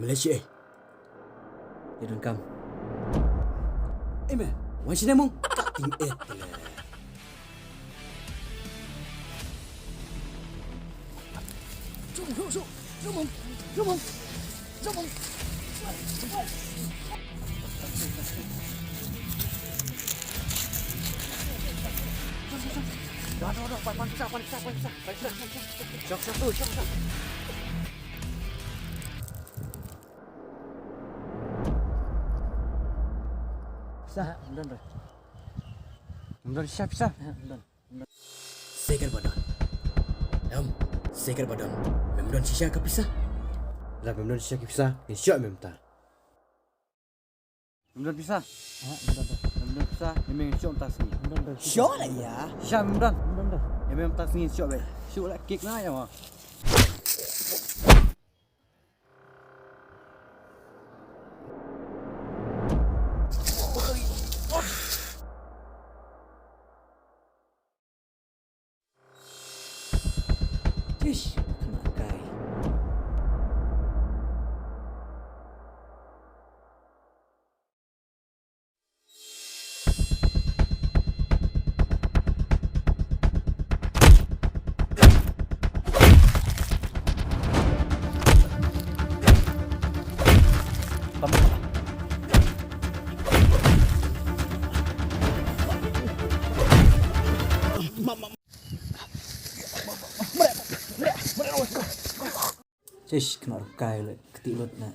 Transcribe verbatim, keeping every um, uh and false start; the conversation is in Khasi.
Malaysia eh. Ïa donkam. Eh me, wan shane mong. Ka ting eh. Jom, jom, jom. Jom, jom. Jom, jom. Dah, dah, dah. Pan, pan, pisah, pan, pisah, pan, pisah. Pan, pisah, pan, pisah. Siap, siap, tu, siap, siap. Pisah. Ym don, Roy. Ym don, pisah, pisah. Ym don. Saker ba don. Em, saker ba don. Mem don shisha ka pisa. Lada mem don shisha ka pisa, ngin shoh mem ta. Mem don pisa. Ha, mem don. Mem don pisa, ngin shoh ta sngi. Mem don. Shoh la ïa. Shisha mem don. Mem don. Ïa mem ta sngi shoh be. Shoh la kik na ïa ma. Tish, kena kai. Tish, kena kai le, keti lut na.